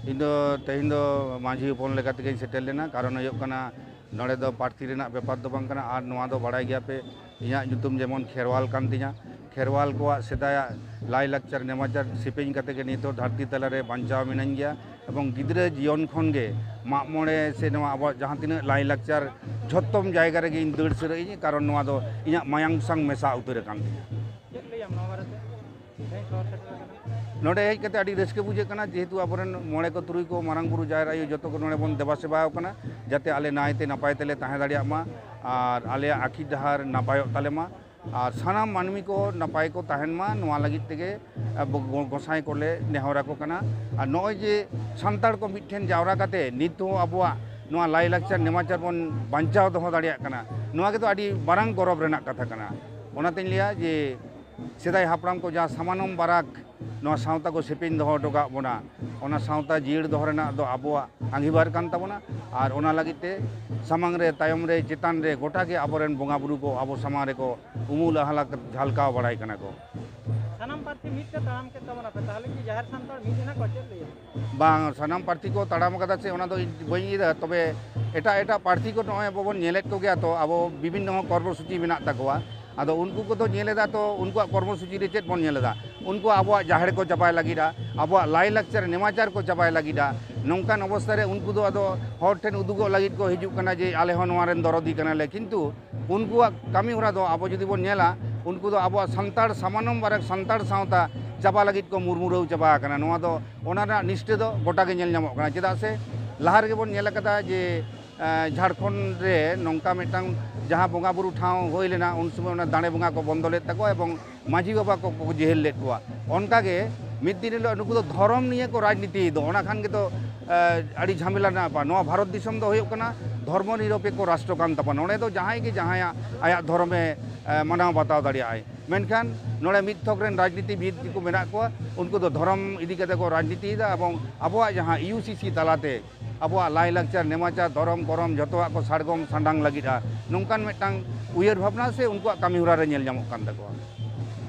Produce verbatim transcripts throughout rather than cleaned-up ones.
ᱤᱧ ᱫᱚ ᱛᱮᱦᱮᱧ ᱫᱚ ᱢᱟᱹᱡᱷᱤ ᱦᱚᱯᱚᱱ ᱞᱮᱠᱟ ᱛᱮᱜᱮᱧ ᱥᱮᱴᱮᱨ ᱞᱮᱱᱟ᱾ ᱠᱟᱨᱚᱱ ᱦᱩᱭᱩᱜ ᱠᱟᱱᱟ, ᱱᱚᱰᱮ ᱫᱚ ᱯᱟᱹᱨᱥᱤ ᱨᱮᱱᱟᱜ ᱵᱮᱯᱟᱨ ᱫᱚ ᱵᱟᱝ ᱠᱟᱱᱟ᱾ ᱟᱨ ᱱᱚᱣᱟ ᱫᱚ ᱵᱟᱲᱟᱭ ᱜᱮᱭᱟ ᱯᱮ, ᱤᱧᱟᱹᱜ ᱧᱩᱛᱩᱢ ᱡᱮᱢᱚᱱ ᱠᱷᱮᱨᱣᱟᱞ ᱠᱟᱱ ᱛᱤᱧᱟ, ᱠᱷᱮᱨᱣᱟᱞ ᱠᱚᱣᱟᱜ ᱥᱮᱫᱟᱭᱟᱜ ᱞᱟᱭᱼᱞᱟᱠᱪᱟᱨ ᱱᱮᱢᱟᱪᱟᱨ ᱥᱮᱯᱮᱧ ᱠᱟᱛᱮ ᱜᱮ ᱱᱤᱛᱚᱜ ᱫᱷᱟᱹᱨᱛᱤ ᱛᱟᱞᱟ ᱨᱮ ᱵᱟᱧᱪᱟᱣ ᱢᱤᱱᱟᱹᱧ ᱜᱮᱭᱟ᱾ ᱮᱵᱚᱝ ᱜᱤᱫᱽᱨᱟᱹ ᱡᱤᱭᱚᱱ ᱠᱷᱚᱱ ᱜᱮ ᱢᱟᱜ ᱢᱚᱬᱮ ᱥᱮ ᱱᱚᱣᱟ ᱟᱵᱚᱣᱟᱜ ᱡᱟᱦᱟᱸ ᱛᱤᱱᱟᱹᱜ ᱞᱟᱭᱼᱞᱟᱠᱪᱟᱨ ᱡᱷᱚᱛᱚᱢ ᱡᱟᱭᱜᱟ ᱨᱮᱜᱮ ᱤᱧ ᱫᱟᱹᱲ ᱥᱟᱹᱨᱟᱹᱜ ᱤᱧ, ᱠᱟᱨᱚᱱ ᱱᱚᱣᱟ ᱫᱚ ᱤᱧᱟᱹᱜ ᱢᱟᱭᱟᱝ ᱥᱟᱝ ᱢᱮᱥᱟ ᱩᱛᱟᱹᱨ ᱟᱠᱟᱱ ᱛᱤᱧᱟ᱾ ᱪᱮᱫ ᱞᱟᱹᱭᱟᱢ ᱱᱚᱣᱟ ᱵᱟᱨᱮᱛᱮ? ᱛᱮᱦᱮᱧ ᱥᱚᱦᱚᱨ ᱥᱮᱴᱮᱨ ᱟᱠᱟᱱᱟ᱾ ᱱᱚᱰᱮ ᱦᱮᱡ ᱠᱟᱛᱮ ᱟᱹᱰᱤ ᱨᱟᱹᱥᱠᱟᱹ ᱵᱩᱡᱷᱟᱹᱜ ᱠᱟᱱᱟ, ᱡᱮᱦᱮᱛᱩ ᱟᱵᱚᱨᱮᱱ ᱢᱚᱬᱮ ᱠᱚ ᱛᱩᱨᱩᱭ ᱠᱚ ᱢᱟᱨᱟᱝ ᱵᱩᱨᱩ ᱡᱟᱦᱮᱨ ᱟᱭᱳ ᱡᱚᱛᱚ ᱠᱚ ᱱᱚᱰᱮ ᱵᱚᱱ ᱫᱮᱵᱟ ᱥᱮᱵᱟ ᱟᱠᱟᱱᱟ, ᱡᱟᱛᱮ ᱟᱞᱮ ᱱᱟᱭᱛᱮ ᱱᱟᱯᱟᱭ ᱛᱮᱞᱮ ᱛᱟᱦᱮᱸ ᱫᱟᱲᱮᱭᱟᱜ ᱢᱟ ᱟᱨ ᱟᱞᱮᱭᱟᱜ ᱟᱹᱠᱷᱤᱨ ᱰᱟᱦᱟᱨ ᱱᱟᱯᱟᱭᱚᱜ ᱛᱟᱞᱮ ᱢᱟ᱾ ᱟᱨ ᱥᱟᱱᱟᱢ ᱢᱟᱹᱱᱢᱤ ᱠᱚ ᱱᱟᱯᱟᱭ ᱠᱚ ᱛᱟᱦᱮᱱ ᱢᱟ, ᱱᱚᱣᱟ ᱞᱟᱹᱜᱤᱫ ᱛᱮᱜᱮ ᱟᱵᱚ ᱜᱚ-, ᱜᱚᱸᱥᱟᱭ ᱠᱚᱞᱮ ᱱᱮᱦᱚᱨ ᱟᱠᱚ ᱠᱟᱱᱟ᱾ ᱟᱨ ᱱᱚᱜᱼᱚᱭ ᱡᱮ ᱥᱟᱱᱛᱟᱲ ᱠᱚ ᱢᱤᱫ ᱴᱷᱮᱱ ᱡᱟᱣᱨᱟ ᱠᱟᱛᱮ ᱱᱤᱛ ᱦᱚᱸ ᱟᱵᱚᱣᱟᱜ ᱱᱚᱣᱟ ᱞᱟᱭᱼᱞᱟᱠᱪᱟᱨ ᱱᱮᱢᱟᱪᱟᱨ ᱵᱚᱱ ᱵᱟᱧᱪᱟᱣ ᱫᱚᱦᱚ ᱫᱟᱲᱮᱭᱟᱜ ᱠᱟᱱᱟ, ᱱᱚᱣᱟ ᱜᱮᱛᱚ ᱟᱹᱰᱤ ᱢᱟᱨᱟᱝ ᱜᱚᱨᱚᱵᱽ ᱨᱮᱱᱟᱜ ᱠᱟᱛᱷᱟ ᱠᱟᱱᱟ᱾ ᱚᱱᱟᱛᱮᱧ ᱞᱟᱹᱭᱟ ᱡᱮ ᱥᱮᱫᱟᱭ ᱦᱟᱯᱲᱟᱢ ᱠᱚ ᱡᱟᱦᱟᱸ ᱥᱟᱢᱟᱱᱚᱢ ᱵᱟᱨᱟᱠ ᱱᱚᱣᱟ ᱥᱟᱶᱛᱟ ᱠᱚ ᱥᱮᱯᱮᱧ ᱫᱚᱦᱚ ᱦᱚᱴᱚ ᱠᱟᱜ ᱵᱚᱱᱟ, ᱚᱱᱟ ᱥᱟᱶᱛᱟ ᱡᱤᱭᱟᱹᱲ ᱫᱚᱦᱚ ᱨᱮᱱᱟᱜ ᱫᱚ ᱟᱵᱚᱣᱟᱜ ᱟᱸᱜᱤᱵᱷᱟᱨ ᱠᱟᱱ ᱛᱟᱵᱚᱱᱟ᱾ ᱟᱨ ᱚᱱᱟ ᱞᱟᱹᱜᱤᱫ ᱛᱮ ᱥᱟᱢᱟᱝ ᱨᱮ, ᱛᱟᱭᱚᱢ ᱨᱮ, ᱪᱮᱛᱟᱱ ᱨᱮ ᱜᱚᱴᱟ ᱜᱮ ᱟᱵᱚᱨᱮᱱ ᱵᱚᱸᱜᱟ ᱵᱩᱨᱩ ᱠᱚ ᱟᱵᱚ ᱥᱟᱢᱟᱝ ᱨᱮᱠᱚ ᱩᱢᱩᱞ ᱟᱦᱞᱟ ᱡᱷᱟᱞᱠᱟᱣ ᱵᱟᱲᱟᱭ ᱠᱟᱱᱟ ᱠᱚ᱾ ᱥᱟᱱᱟᱢ ᱯᱟᱹᱨᱥᱤ ᱢᱤᱫ ᱛᱮ ᱛᱟᱲᱟᱢ ᱠᱮᱫ ᱛᱟᱵᱚᱱᱟ ᱯᱮ, ᱛᱟᱦᱚᱞᱮ ᱠᱤ ᱡᱟᱦᱮᱨ ᱥᱟᱱᱛᱟᱲ ᱢᱤᱫ ᱮᱱᱟ ᱠᱚ? ᱪᱮᱫ ᱞᱟᱹᱭ? ᱵᱟᱝ, ᱥᱟᱱᱟᱢ ᱯᱟᱹᱨᱥᱤ ᱠᱚ ᱛᱟᱲᱟᱢ ᱠᱟᱫᱟ ᱥᱮ, ᱚᱱᱟ ᱫᱚ ᱤᱧ ᱵᱟᱹᱧ ᱤᱭᱟᱹᱭ ᱫᱟ᱾ ᱛᱚᱵᱮ ᱮᱴᱟᱜ ᱮᱴᱟᱜ ᱯᱟᱹᱨᱥᱤ ᱠᱚ ᱱᱚᱜᱼᱚᱭ ᱟᱵᱚ ᱵᱚᱱ ᱧᱮᱞᱮᱫ ᱠᱚᱜᱮᱭᱟ, ᱛᱚ ᱟᱵᱚ ᱵᱤᱵᱷᱤᱱᱱᱚ ᱠᱚᱨᱢᱚ ᱥᱩᱪᱤ ᱢᱮᱱᱟᱜ ᱛᱟᱠᱚᱣᱟ᱾ ᱟᱫᱚ ᱩᱱᱠᱩ ᱠᱚᱫᱚ ᱧᱮᱞ ᱮᱫᱟ, ᱛᱚ ᱩᱱᱠᱩᱣᱟᱜ ᱠᱚᱨᱢᱚ ᱥᱩᱪᱤ ᱨᱮ ᱪᱮᱫ ᱵᱚᱱ ᱧᱮᱞ ᱮᱫᱟ? ᱩᱱᱠᱩ ᱟᱵᱚᱣᱟᱜ ᱡᱟᱦᱮᱨ ᱠᱚ ᱪᱟᱵᱟᱭ ᱞᱟᱹᱜᱤᱫᱼᱟ, ᱟᱵᱚᱣᱟᱜ ᱞᱟᱭᱼᱞᱟᱠᱪᱟᱨ ᱱᱮᱢᱟᱪᱟᱨ ᱠᱚ ᱪᱟᱵᱟᱭ ᱞᱟᱹᱜᱤᱫᱼᱟ᱾ ᱱᱚᱝᱠᱟᱱ ᱚᱵᱚᱥᱛᱷᱟ ᱨᱮ ᱩᱱᱠᱩ ᱫᱚ ᱟᱫᱚ ᱦᱚᱲ ᱴᱷᱮᱱ ᱩᱫᱩᱜᱚᱜ ᱞᱟᱹᱜᱤᱫ ᱠᱚ ᱦᱤᱡᱩᱜ ᱠᱟᱱᱟ ᱡᱮ ᱟᱞᱮ ᱦᱚᱸ ᱱᱚᱣᱟ ᱨᱮᱱ ᱫᱚᱨᱚᱫᱤ ᱠᱟᱱᱟᱞᱮ, ᱠᱤᱱᱛᱩ ᱩᱱᱠᱩᱣᱟᱜ ᱠᱟᱹᱢᱤ ᱦᱚᱨᱟ ᱫᱚ ᱟᱵᱚ ᱡᱩᱫᱤ ᱵᱚᱱ ᱧᱮᱞᱟ, ᱩᱱᱠᱩ ᱫᱚ ᱟᱵᱚᱣᱟᱜ ᱥᱟᱱᱛᱟᱲ ᱥᱟᱢᱟᱱᱚᱢ ᱵᱟᱨᱟᱠ ᱥᱟᱱᱛᱟᱲ ᱥᱟᱶᱛᱟ ᱪᱟᱵᱟ ᱞᱟᱹᱜᱤᱫ ᱠᱚ ᱢᱩᱨᱢᱩᱨᱟᱹᱣ ᱪᱟᱵᱟ ᱟᱠᱟᱱᱟ᱾ ᱱᱚᱣᱟ ᱫᱚ, ᱚᱱᱟ ᱨᱮᱱᱟᱜ ᱱᱤᱥᱴᱟᱹ ᱫᱚ ᱜᱚᱴᱟ ᱜᱮ ᱧᱮᱞ ᱧᱟᱢᱚᱜ ᱠᱟᱱᱟ᱾ ᱪᱮᱫᱟᱜ ᱥᱮ ᱞᱟᱦᱟ ᱨᱮᱜᱮ ᱵᱚᱱ ᱧᱮᱞ ᱟᱠᱟᱫᱟ ᱡᱮ, ᱮᱸ, ᱡᱷᱟᱲᱠᱷᱚᱸᱰ ᱨᱮ ᱱᱚᱝᱠᱟ ᱢᱤᱫᱴᱟᱝ ᱡᱟᱦᱟᱸ ᱵᱚᱸᱜᱟ ᱵᱩᱨᱩ ᱴᱷᱟᱶ ᱦᱩᱭ ᱞᱮᱱᱟ, ᱩᱱ ᱥᱚᱢᱚᱭ ᱚᱱᱟ ᱫᱟᱲᱮ ᱵᱚᱸᱜᱟ ᱠᱚ ᱵᱚᱱᱫᱚ ᱞᱮᱫ ᱛᱟᱠᱚᱣᱟ ᱮᱵᱚᱝ ᱢᱟᱹᱡᱷᱤ ᱵᱟᱵᱟ ᱠᱚ, ᱠᱚ ᱡᱮᱦᱮᱞ ᱞᱮᱫ ᱠᱚᱣᱟ᱾ ᱚᱱᱠᱟ ᱜᱮ ᱢᱤᱫ ᱫᱤᱱ ᱦᱤᱞᱳᱜ ᱱᱩᱠᱩ ᱫᱚ ᱫᱷᱚᱨᱚᱢ ᱱᱤᱭᱮ ᱠᱚ ᱨᱟᱡᱽᱱᱤᱛᱤᱭᱮᱫ ᱫᱚ, ᱚᱱᱟ ᱠᱷᱟᱱ ᱜᱮᱛᱚ, ᱮᱸ, ᱟᱹᱰᱤ ᱡᱷᱟᱢᱮᱞᱟ ᱨᱮᱱᱟᱜ ᱵᱮᱯᱟᱨ᱾ ᱱᱚᱣᱟ ᱵᱷᱟᱨᱚᱛ ᱫᱤᱥᱚᱢ ᱫᱚ ᱦᱩᱭᱩᱜ ᱠᱟᱱᱟ ᱫᱷᱚᱨᱢᱚ ᱱᱤᱨᱚᱯᱮᱠᱠᱷᱚ ᱨᱟᱥᱴᱨᱚ ᱠᱟᱱ ᱛᱟᱵᱚᱱᱟ᱾ ᱱᱚᱰᱮ ᱫᱚ ᱡᱟᱦᱟᱸᱭ ᱜᱮ ᱡᱟᱦᱟᱸᱭᱟᱜ ᱟᱭᱟᱜ ᱫᱷᱚᱨᱚᱢᱮ, ᱮᱸ, ᱢᱟᱱᱟᱣ ᱵᱟᱛᱟᱣ ᱫᱟᱲᱮᱭᱟᱜᱼᱟᱭ᱾ ᱢᱮᱱᱠᱷᱟᱱ ᱱᱚᱰᱮ ᱢᱤᱫ ᱛᱷᱚᱠ ᱨᱮᱱ ᱨᱟᱡᱽᱱᱤᱛᱤᱵᱤᱫ ᱠᱚ ᱢᱮᱱᱟᱜ ᱠᱚᱣᱟ, ᱩᱱᱠᱩ ᱫᱚ ᱫᱷᱚᱨᱚᱢ ᱤᱫᱤ ᱠᱟᱛᱮ ᱠᱚ ᱨᱟᱡᱽᱱᱤᱛᱤᱭᱮᱫᱟ ᱮᱵᱚᱝ ᱟᱵᱚᱣᱟᱜ ᱡᱟᱦᱟᱸ ᱤᱭᱩ ᱥᱤ ᱥᱤ ᱛᱟᱞᱟᱛᱮ ᱟᱵᱚᱣᱟᱜ ᱞᱟᱭᱼᱞᱟᱠᱪᱟᱨ, ᱱᱮᱢᱟᱪᱟᱨ, ᱫᱷᱚᱨᱚᱢ, ᱠᱚᱨᱚᱢ ᱡᱷᱚᱛᱚᱣᱟᱜ ᱠᱚ ᱥᱟᱲᱜᱚᱢ ᱥᱟᱰᱟᱝ ᱞᱟᱹᱜᱤᱫᱼᱟ, ᱱᱚᱝᱠᱟᱱ ᱢᱤᱫᱴᱟᱝ ᱩᱭᱦᱟᱹᱨ ᱵᱷᱟᱵᱽᱱᱟ ᱥᱮ ᱩᱱᱠᱩᱣᱟᱜ ᱠᱟᱹᱢᱤ ᱦᱚᱨᱟ ᱨᱮ ᱧᱮᱞ ᱧᱟᱢᱚᱜ ᱠᱟᱱ ᱛᱟᱠᱚᱣᱟ᱾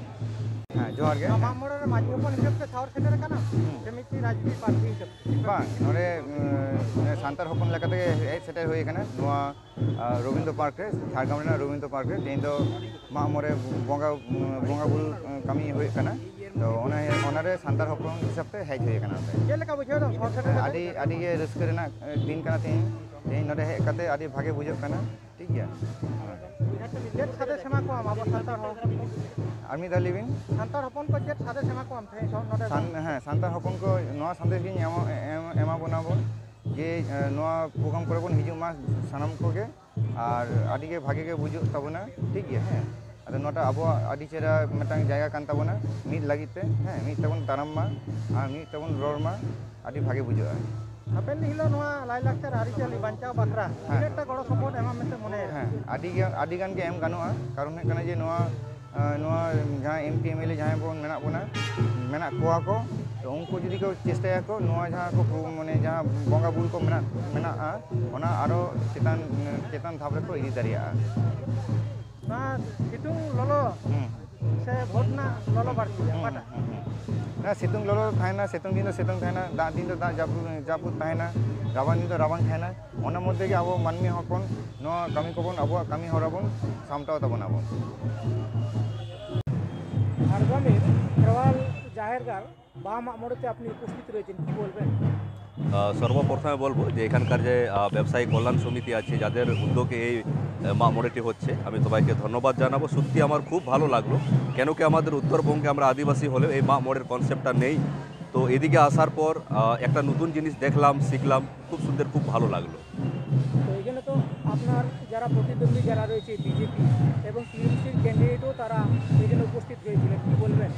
ᱦᱮᱸ, ᱡᱚᱦᱟᱨ ᱜᱮ᱾ ᱱᱚᱣᱟ ᱢᱟᱜ ᱢᱚᱬᱮ ᱨᱮ ᱢᱟᱹᱡᱷᱤ ᱦᱚᱯᱚᱱ ᱦᱤᱥᱟᱹᱵ ᱛᱮ ᱥᱟᱶ ᱥᱮᱴᱮᱨ ᱟᱠᱟᱱᱟ ᱥᱮ ᱢᱤᱫᱴᱤᱡ ᱨᱟᱡᱽᱱᱤᱛᱤ ᱯᱟᱨᱴᱤ ᱦᱤᱥᱟᱹᱵ ᱛᱮ? ᱵᱟᱝ, ᱱᱚᱰᱮ, ᱩᱸ, ᱥᱟᱱᱛᱟᱲ ᱦᱚᱯᱚᱱ ᱞᱮᱠᱟ ᱛᱮᱜᱮ ᱦᱮᱡ ᱥᱮᱴᱮᱨ ᱦᱩᱭ ᱟᱠᱟᱱᱟ ᱱᱚᱣᱟ, ᱟᱸ, ᱨᱚᱵᱤᱱᱫᱨᱚ ᱯᱟᱨᱠ ᱨᱮ, ᱡᱷᱟᱲᱜᱨᱟᱢ ᱨᱮᱱᱟᱜ ᱨᱚᱵᱤᱱᱫᱨᱚ ᱯᱟᱨᱠ ᱨᱮ᱾ ᱛᱮᱦᱮᱧ ᱫᱚ ᱢᱟᱜ ᱢᱚᱬᱮ ᱵᱚᱸᱜᱟ, ᱩᱸ, ᱵᱚᱸᱜᱟ ᱵᱩᱨᱩ, ᱩᱸ, ᱠᱟᱹᱢᱤ ᱦᱩᱭᱩᱜ ᱠᱟᱱᱟ᱾ ᱛᱚ ᱚᱱᱟ, ᱚᱱᱟᱨᱮ ᱥᱟᱱᱛᱟᱲ ᱦᱚᱯᱚᱱ ᱦᱤᱥᱟᱹᱵ ᱛᱮ ᱦᱮᱡ ᱦᱩᱭ ᱟᱠᱟᱱᱟ ᱱᱚᱰᱮ᱾ ᱪᱮᱫ ᱞᱮᱠᱟ ᱵᱩᱡᱷᱟᱹᱣ ᱮᱫᱟᱢ ᱥᱟᱶ ᱥᱮᱴᱮᱨ ᱠᱟᱛᱮ? ᱟᱹᱰᱤ, ᱟᱹᱰᱤ ᱜᱮ ᱨᱟᱹᱥᱠᱟᱹ ᱨᱮᱱᱟᱜ, ᱮ, ᱫᱤᱱ ᱠᱟᱱᱟ ᱛᱮᱦᱮᱧ᱾ ᱛᱮᱦᱮᱧ ᱱᱚᱰᱮ ᱦᱮᱡ ᱠᱟᱛᱮ ᱟᱹᱰᱤ ᱵᱷᱟᱜᱮ ᱵᱩᱡᱷᱟᱹᱜ ᱠᱟᱱᱟ᱾ ᱴᱷᱤᱠ ᱜᱮᱭᱟ᱾ ᱪᱮᱫ ᱥᱟᱸᱫᱮᱥ ᱮᱢᱟ ᱠᱚᱣᱟᱢ ᱟᱵᱚ ᱥᱟᱱᱛᱟᱲ ᱦᱚᱲ? ᱟᱨ ᱢᱤᱫ ᱫᱷᱟᱣ ᱞᱟᱹᱭ ᱵᱤᱱ᱾ ᱥᱟᱱᱛᱟᱲ ᱦᱚᱯᱚᱱ ᱠᱚ ᱪᱮᱫ ᱥᱟᱸᱫᱮᱥ ᱮᱢᱟ ᱠᱚᱣᱟᱢ ᱛᱮᱦᱮᱧ ᱥᱚ-, ᱱᱚᱰᱮ ᱥᱟᱱ-, ᱦᱮᱸ, ᱥᱟᱱᱛᱟᱲ ᱦᱚᱯᱚᱱ ᱠᱚ ᱱᱚᱣᱟ ᱥᱟᱸᱫᱮᱥ ᱜᱤᱧ ᱮᱢᱟ-, ᱮᱢ-, ᱮᱢᱟ ᱵᱚᱱᱟ ᱵᱚᱱ ᱡᱮ, ᱮ, ᱱᱚᱣᱟ ᱯᱨᱳᱜᱨᱟᱢ ᱠᱚᱨᱮ ᱵᱚᱱ ᱦᱤᱡᱩᱜ ᱢᱟ ᱥᱟᱱᱟᱢ ᱠᱚᱜᱮ᱾ ᱟᱨ ᱟᱹᱰᱤ ᱜᱮ ᱵᱷᱟᱜᱮ ᱜᱮ ᱵᱩᱡᱩᱜ ᱛᱟᱵᱚᱱᱟ, ᱴᱷᱤᱠ ᱜᱮᱭᱟ, ᱦᱮᱸ᱾ ᱟᱫᱚ ᱱᱚᱣᱟᱴᱟᱜ ᱟᱵᱚᱣᱟᱜ ᱟᱹᱰᱤ ᱪᱮᱦᱨᱟ ᱢᱤᱫᱴᱟᱝ ᱡᱟᱭᱜᱟ ᱠᱟᱱ ᱛᱟᱵᱚᱱᱟ, ᱢᱤᱫ ᱞᱟᱹᱜᱤᱫ ᱛᱮ, ᱦᱮᱸ, ᱢᱤᱫ ᱛᱮᱵᱚᱱ ᱛᱟᱲᱟᱢ ᱢᱟ ᱟᱨ ᱢᱤᱫ ᱛᱮᱵᱚᱱ ᱨᱚᱲ ᱢᱟ, ᱟᱹᱰᱤ ᱵᱷᱟᱜᱮ ᱵᱩᱡᱷᱟᱹᱜᱼᱟ᱾ ᱦᱟᱯᱮᱱ ᱫᱤᱱ ᱦᱤᱞᱳᱜ ᱱᱚᱣᱟ ᱞᱟᱭᱼᱞᱟᱠᱪᱟᱨ ᱟᱹᱨᱤᱪᱟᱹᱞᱤ ᱵᱟᱧᱪᱟᱣ ᱵᱟᱠᱷᱨᱟ ᱦᱮᱸ᱾ ᱛᱤᱱᱟᱹᱜ ᱴᱟ ᱜᱚᱲᱚ ᱥᱚᱯᱚᱦᱚᱫ ᱮᱢᱟᱢ ᱢᱮᱱᱛᱮ ᱢᱚᱱᱮᱭᱮᱫᱟ? ᱦᱮᱸ, ᱟᱹᱰᱤ ᱜᱮ, ᱟᱹᱰᱤ ᱜᱟᱱ ᱜᱮ ᱮᱢ ᱜᱟᱱᱚᱜᱼᱟ᱾ ᱠᱟᱨᱚᱱ ᱦᱩᱭᱩᱜ ᱠᱟᱱᱟ ᱡᱮ ᱱᱚᱣᱟ, ᱟᱸ, ᱱᱚᱣᱟ ᱡᱟᱦᱟᱸ M P M L A ᱡᱟᱦᱟᱸᱭ ᱵᱚᱱ ᱢᱮᱱᱟᱜ ᱵᱚᱱᱟ, ᱢᱮᱱᱟᱜ ᱠᱚᱣᱟ ᱠᱚ, ᱛᱚ ᱩᱱᱠᱩ ᱡᱩᱫᱤ ᱠᱚ ᱪᱮᱥᱴᱟᱭᱟᱠᱚ ᱱᱚᱣᱟ ᱡᱟᱦᱟᱸ ᱠᱚ ᱯᱨᱳ-, ᱢᱟᱱᱮ ᱡᱟᱦᱟᱸ ᱵᱚᱸᱜᱟ ᱵᱩᱨᱩ ᱠᱚ ᱢᱮᱱᱟᱜ, ᱢᱮᱱᱟᱜᱼᱟ, ᱚᱱᱟ ᱟᱨᱚ ᱪᱮᱛᱟᱱ, ᱪᱮᱛᱟᱱ ᱫᱷᱟᱯ ᱨᱮᱠᱚ ᱤᱫᱤ ᱫᱟᱲᱮᱭᱟᱜᱼᱟ᱾ ᱱᱚᱣᱟ ᱥᱤᱛᱩᱝ ᱞᱚᱞᱚ ᱦᱩᱸ᱾ ᱥᱮ ᱵᱷᱳᱴ ᱨᱮᱱᱟᱜ ᱞᱚᱞᱚ ᱵᱟᱹᱲᱛᱤᱭᱟ, ᱦᱩᱸ, ᱚᱠᱟᱴᱟᱜ? ᱦᱩᱸ, ᱦᱩᱸ᱾ ᱦᱮᱸ, ᱥᱤᱛᱩᱝ ᱞᱚᱞᱚ ᱛᱟᱦᱮᱱᱟ, ᱥᱤᱛᱩᱝ ᱫᱤᱱ ᱫᱚ ᱥᱤᱛᱩᱝ ᱛᱟᱦᱮᱱᱟ, ᱫᱟᱜ ᱫᱤᱱ ᱫᱚ ᱫᱟᱜ ᱡᱟᱹᱯᱩᱫ, ᱡᱟᱹᱯᱩᱫ ᱛᱟᱦᱮᱱᱟ, ᱨᱟᱵᱟᱝ ᱫᱤᱱ ᱫᱚ ᱨᱟᱵᱟᱝ ᱛᱟᱦᱮᱱᱟ᱾ ᱚᱱᱟ ᱢᱚᱫᱽᱫᱷᱮ ᱜᱮ ᱟᱵᱚ ᱢᱟᱹᱱᱢᱤ ᱦᱚᱯᱚᱱ ᱱᱚᱣᱟ ᱠᱟᱹᱢᱤ ᱠᱚᱵᱚᱱ, ᱟᱵᱚᱣᱟᱜ ᱠᱟᱹᱢᱤ ᱦᱚᱨᱟ ᱵᱚᱱ ᱥᱟᱢᱴᱟᱣ ᱛᱟᱵᱚᱱ ᱟᱵᱚᱱ᱾ ঝাড়গ্রামের খেরোয়াল জাহের গাঁও বাম মোড়েতে আপনি উপস্থিত রয়েছেন, কি বলবেন? আহ, সর্বপ্রথমে বলবো যে এখানকার যে, আহ, ব্যবসায়ী কল্যাণ সমিতি আছে, যাদের উদ্যোগে এই, আহ, মা মড়েটি হচ্ছে, আমি সবাইকে ধন্যবাদ জানাবো। সত্যি আমার খুব ভালো লাগলো, কেন কি আমাদের উত্তরবঙ্গে আমরা আদিবাসী হলেও এই মা মড়ের কনসেপ্টটা নেই। তো এদিকে আসার পর, আহ, একটা নতুন জিনিস দেখলাম, শিখলাম, খুব সুন্দর, খুব ভালো লাগলো। তো এখানে তো আপনার যারা প্রতিদ্বন্দ্বী যারা রয়েছে বিজেপি এবং টিএমসির ক্যান্ডিডেটও তারা এখানে উপস্থিত হয়েছিলেন, কি বলবেন?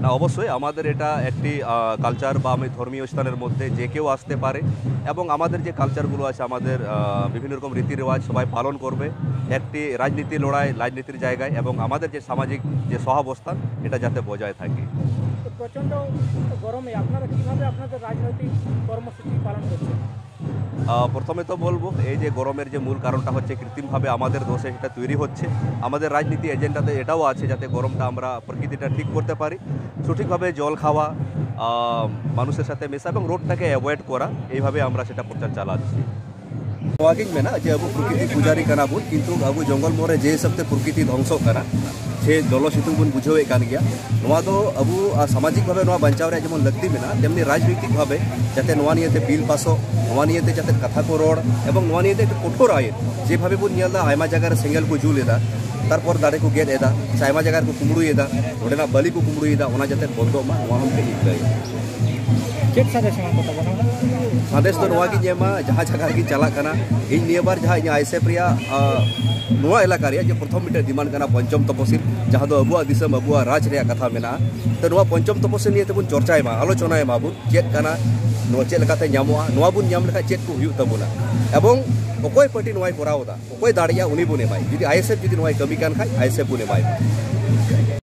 না, অবশ্যই আমাদের এটা একটি, আহ, কালচার বা আমি ধর্মীয় স্থানের মধ্যে যে কেউ আসতে পারে এবং আমাদের যে কালচারগুলো আছে, আমাদের, আহ, বিভিন্ন রকম রীতি রেওয়াজ সবাই পালন করবে। একটি রাজনীতি লড়াই, রাজনীতির জায়গায় এবং আমাদের যে সামাজিক যে সহাবস্থান, এটা যাতে বজায় থাকে। তো প্রচণ্ড গরমে আপনারা কিভাবে আপনাদের রাজনৈতিক কর্মসূচি পালন করছেন? আহ, প্রথমে তো বলবো, এই যে গরমের যে মূল কারণটা হচ্ছে কৃত্রিমভাবে আমাদের দোষে সেটা তৈরি হচ্ছে। আমাদের রাজনীতি এজেন্ডাতে এটাও আছে যাতে গরমটা আমরা, প্রকৃতিটা ঠিক করতে পারি, সঠিকভাবে জল খাওয়া, আহ, মানুষের সাথে মেশা এবং রোদটাকে অ্যাভয়েড করা। এইভাবে আমরা সেটা প্রচার চালাচ্ছি। ᱱᱚᱣᱟ ᱜᱤᱧ ᱢᱮᱱᱟ ᱡᱮ ᱟᱵᱚ ᱯᱨᱚᱠᱨᱤᱛᱤ ᱯᱩᱡᱟᱨᱤ ᱠᱟᱱᱟ ᱵᱚᱱ, ᱠᱤᱱᱛᱩ ᱟᱵᱚ ᱡᱚᱝᱜᱚᱞ ᱢᱚᱦᱚᱞ ᱨᱮ ᱡᱮ ᱦᱤᱥᱟᱹᱵ ᱛᱮ ᱯᱨᱚᱠᱨᱤᱛᱤ ᱫᱷᱚᱝᱥᱚᱜ ᱠᱟᱱᱟ, ᱥᱮ ᱞᱚᱞᱚ ᱥᱤᱛᱩᱝ ᱵᱚᱱ ᱵᱩᱡᱷᱟᱹᱣᱮᱫ ᱠᱟᱱ ᱜᱮᱭᱟ, ᱱᱚᱣᱟ ᱫᱚ ᱟᱵᱚ, ᱟᱨ, ᱥᱟᱢᱟᱡᱤᱠ ᱵᱷᱟᱵᱮ ᱱᱚᱣᱟ ᱵᱟᱧᱪᱟᱣ ᱨᱮᱭᱟᱜ ᱡᱮᱢᱚᱱ ᱞᱟᱹᱠᱛᱤ ᱢᱮᱱᱟᱜᱼᱟ, ᱛᱮᱢᱱᱤ ᱨᱟᱡᱽᱱᱳᱭᱛᱤᱠ ᱵᱷᱟᱵᱮ ᱡᱟᱛᱮ ᱱᱚᱣᱟ ᱱᱤᱭᱮᱛᱮ ᱵᱤᱞ ᱯᱟᱥᱚᱜ, ᱱᱚᱣᱟ ᱱᱤᱭᱮᱛᱮ ᱡᱟᱛᱮ ᱠᱟᱛᱷᱟ ᱠᱚ ᱨᱚᱲ, ᱮᱵᱚᱝ ᱱᱚᱣᱟ ᱱᱤᱭᱮᱛᱮ ᱮᱠᱴᱩ ᱠᱚᱴᱷᱳᱨ ᱟᱭᱤᱱ, ᱡᱮᱵᱷᱟᱵᱮ ᱵᱚᱱ ᱧᱮᱞ ᱮᱫᱟ ᱟᱭᱢᱟ ᱡᱟᱭᱜᱟ ᱨᱮ ᱥᱮᱸᱜᱮᱞ ᱠᱚ ᱡᱩᱞ ᱮᱫᱟ, ᱛᱟᱨᱯᱚᱨ ᱫᱟᱨᱮ ᱠᱚ ᱜᱮᱫ ᱮᱫᱟ, ᱥᱮ ᱟᱭᱢᱟ ᱡᱟᱭᱜᱟ ᱨᱮᱠᱚ ᱠᱩᱢᱵᱽᱲᱩᱭᱮᱫᱟ, ᱱᱚᱰᱮᱱᱟᱜ ᱵᱟᱹᱞᱤ ᱠᱚ ᱠᱩᱢᱵᱽᱲᱩᱭᱮᱫᱟ, ᱚᱱᱟ ᱡᱟᱛᱮ ᱵᱚᱱᱫᱚᱜ ᱢᱟ, ᱱᱚᱣᱟ ᱦᱚᱸ ᱢᱤᱫᱴᱮᱡ ᱤᱧ ᱞᱟᱹᱭᱟ᱾ ᱪᱮᱫ ᱥᱟᱸᱫᱮᱥ ᱮᱢᱟ ᱠᱚ ᱛᱟᱵᱚᱱᱟ? ᱥᱟᱸᱫᱮᱥ ᱫᱚ ᱱᱚᱣᱟ ᱜᱤᱧ ᱮᱢᱟ, ᱡᱟᱦᱟᱸ ᱡᱟᱭᱜᱟ ᱨᱮᱜᱤᱧ ᱪᱟᱞᱟᱜ ᱠᱟᱱᱟ, ᱤᱧ ᱱᱤᱭᱟᱹ ᱵᱟᱨ ᱡᱟᱦᱟᱸ ᱤᱧᱟᱹᱜ ᱟᱭᱮᱥᱮᱯ ᱨᱮᱭᱟᱜ, ᱟ, ᱱᱚᱣᱟ ᱮᱞᱟᱠᱟ ᱨᱮᱭᱟᱜ ᱡᱮ ᱯᱨᱚᱛᱷᱚᱢ ᱢᱤᱫᱴᱮᱱ ᱰᱤᱢᱟᱱᱰ ᱠᱟᱱᱟ ᱯᱚᱧᱪᱚᱢ ᱛᱚᱯᱚᱥᱤᱞ, ᱡᱟᱦᱟᱸ ᱫᱚ ᱟᱵᱚᱣᱟᱜ ᱫᱤᱥᱚᱢ, ᱟᱵᱚᱣᱟᱜ ᱨᱟᱡᱽ ᱨᱮᱭᱟᱜ ᱠᱟᱛᱷᱟ ᱢᱮᱱᱟᱜᱼᱟ᱾ ᱛᱚ, ᱱᱚᱣᱟ ᱯᱚᱧᱪᱚᱢ ᱛᱚᱯᱚᱥᱤᱞ ᱱᱤᱭᱮ ᱛᱮᱵᱚᱱ ᱪᱚᱨᱪᱟᱭ ᱢᱟ, ᱟᱞᱳᱪᱚᱱᱟᱭ ᱢᱟᱵᱚᱱ, ᱪᱮᱫ ᱠᱟᱱᱟ, ᱱᱚᱣᱟ ᱪᱮᱫ ᱞᱮᱠᱟᱛᱮ ᱧᱟᱢᱚᱜᱼᱟ, ᱱᱚᱣᱟ ᱵᱚᱱ ᱧᱟᱢ ᱞᱮᱠᱷᱟᱱ ᱪᱮᱫ ᱠᱚ ᱦᱩᱭᱩᱜ ᱛᱟᱵᱚᱱᱟ, ᱮᱵᱚᱝ ᱚᱠᱚᱭ ᱯᱟᱨᱴᱤ ᱱᱚᱣᱟᱭ ᱠᱚᱨᱟᱣ ᱮᱫᱟ, ᱚᱠᱚᱭ ᱫᱟᱲᱮᱭᱟᱜᱼᱟ, ᱩᱱᱤ ᱵᱚᱱ ᱮᱢᱟᱭ᱾ ᱡᱩᱫᱤ ᱟᱭᱮᱥᱮᱯ ᱡᱩᱫᱤ ᱱᱚᱣᱟᱭ ᱠᱟᱹᱢᱤ ᱠᱟᱱ ᱠᱷᱟᱡ, ᱟᱭᱮᱥᱮᱯ ᱵᱚᱱ ᱮᱢᱟᱭ᱾